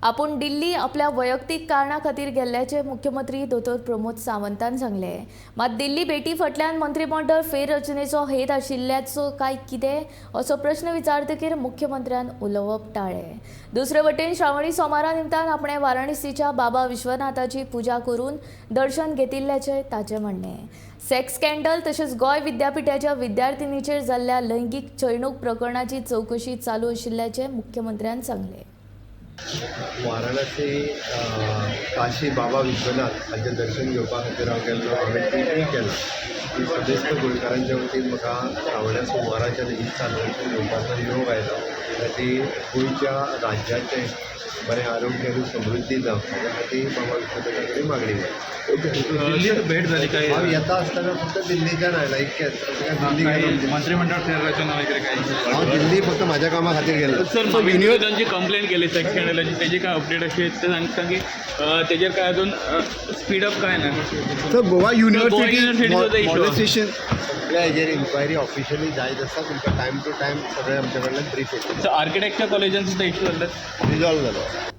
आपूण दिल्ली आपल्या वैयक्तीक कारणा खातीर गेल्ल्याचें मुख्यमंत्री दोतोर प्रमोद सावंतान सांगलें. मात दिल्ली भेटी फाटल्यान मंत्रीमंडळ फेररचनेचो हेत आशिल्ल्याचो काय कितें असो प्रस्न विचारतकीर मुख्यमंत्र्यान उलोवप टाळ्ळें. दुसरे वटेन श्रावणी सोमारा निमतान आपणें वाराणसीच्या बाबा विश्वनाथाची पुजा करून दर्शन घेतिल्ल्याचें ताचें म्हणणें. सेक्स स्कँडल तशेंच गोंय विद्यापिठाच्या विद्यार्थिनीचेर जाल्ल्या लैंगीक छळणूक प्रकरणाची चवकशी चालू आशिल्ल्याचें मुख्यमंत्र्यान सांगलें. वाराणसी, काशी बाबा विश्वनाथ हाचें दर्शन घेवपा खातीर हांव गेल्लो. हांवें ट्विटूय केलां की सदस्त गोंयकारांच्या वतीन म्हाका श्रावण्या सोमाराच्या निमित्तान दर्शन घेवपाचो योग आयलो. खातीर गोंयच्या राज्याचें बरें आरोग्य आनी समृद्धी जावं हाज्या खातीर बाबा विश्वनाथा कडेन मागणी केली. दिल्लीत भेट झाली काय? हांव येता आसतना फक्त दिल्लीच्यान आयला इतकेंच. तशें काय दिल्ली काही गेलो. मंत्रिमंडळ फेररचना वगैरे काही? हांव दिल्ली फक्त म्हाज्या कामा खातीर गेल्लो. सर, युनिव्हर्सिटीची कंप्लेंट केली सेक्स स्कँडलाची, तेजी काय अपडेट अशी ते सांगता की तेजेर काय अजून स्पीडअप काय ना. सर, गोवा युनिव्हर्सिटीचो जो युनिव्हर्सिटी issue. Molestation सगळ्या हेजेर इन्क्वायरी ऑफिशियली जायत आसा. तुमकां टायम टू टायम सगळें आमच्या कडल्यान ब्रीफ येतलें. आर्किटेक्चर कॉलेजान सुद्दां इश्यू जाल्ले. रिजॉल्व जालो.